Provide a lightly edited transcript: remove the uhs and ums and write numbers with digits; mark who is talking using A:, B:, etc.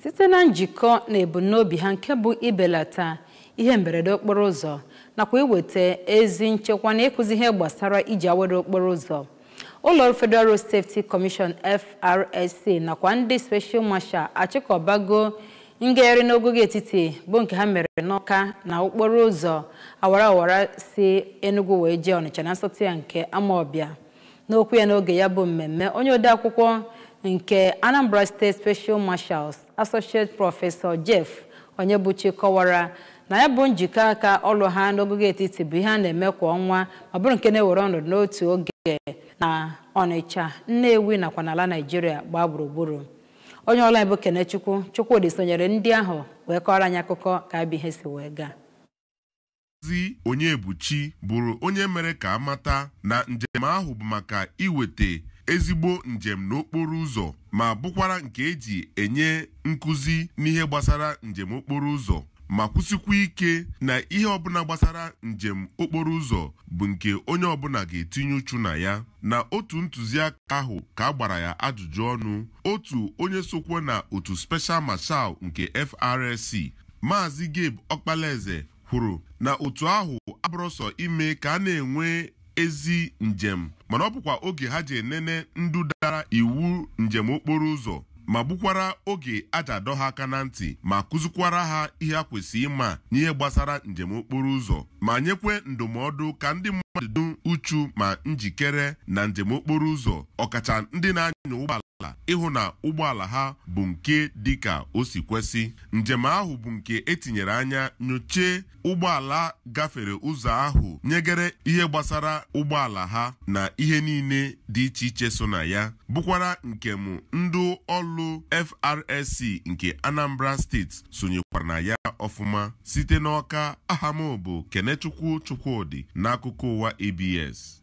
A: Site na njikọ na ebumnobi ha nke bụ ibelata ihe mberede okporo ụzọ nakwa iweta ezi nchekwa na ịkụzi ihe gbasara iji awere okporo ụzọ, ụlọọrụ Federal Road Safety Commission FRSC nakwa ndị Special Marshal achịkọbago ngagharị n'ogogo etiti bụ nke ha mere n'Awka na okporo ụzọ awara awara si Enugu wee jee Ọnịcha na nsọtụ ya nke Amawbịa. N'okwu ya n'oge ya bụ mmemme, onye odeakwụkwọ nke Anambra State Special Marshals, Associate Professor Jeff Onyebuchi, kọwara na ya bụ njikọ aka ọlụ ha n'ogogo etiti bụ ihe a na-eme kwa ọnwa, ma bụrụ nke na-ewere ọnọdụ n'otu oge na Ọnịcha, Nnewi nakwa n'ala Naịjirịa gbaa gburugburu. Onye ọla bụ Kenechukwu Chukwudị sonyere ndị ahụ wee kọrọ anyị akụkọ ka abụ ihe si wee gaa.
B: Maazị Onyebuchi bụrụ onye mere ka amata na njem ahụ bụ maka iweta ezigbo njem n'okporo ụzọ, ma bụkwara nke eji enye nkụzi n'ihe gbasara njem okporo ụzọ, ma kwụsịkwa ike na ihe ọbụla gbasara njem okporo ụzọ bụ nke onye ọbụla ga-etinye uchu na ya. Na otu ntụziaka ahụ ka a gbara ya ajụjụ ọnụ, otu onye sokwa na otu Special Marshal nke FRSC, Maazị Gabe Okpalaeze, kwuru na otu ahụ abụrụ sọ ime ka a na-enwe ezi njem, mana ọ bụkwa oge ha ji enene ndu dara iwu njem okporo ụzọ, ma gbukwara oge aja adọ ha aka na ntị, ma kụzikwara ha ihe a kwesịrị ịma n'ihe gbasara njem okporo ụzọ, ma nyekwe ndụmọdụ ka ndị mmadụ dị uchu ma njikere na njem okporo ụzọ, ọkacha ndị na-anya ụgbọala, ịhụ na ụgbọala ha bụ nke dịka o si kwesị. Njem ahụ bụ nke etinyere anya nyochie ụgbọala gafere ụzọ ahụ, nyegere ihe gbasara ụgbọala ha na ihe niile dị iche iche so na ya, bụkwara nkem ndị ọlụ FRSC nke Anambra Steeti sonyekwara na ya ọfụma. Site n'Awka, aha m bụ Kenechukwu Chukwudị n'akụkọ ụwa ABS.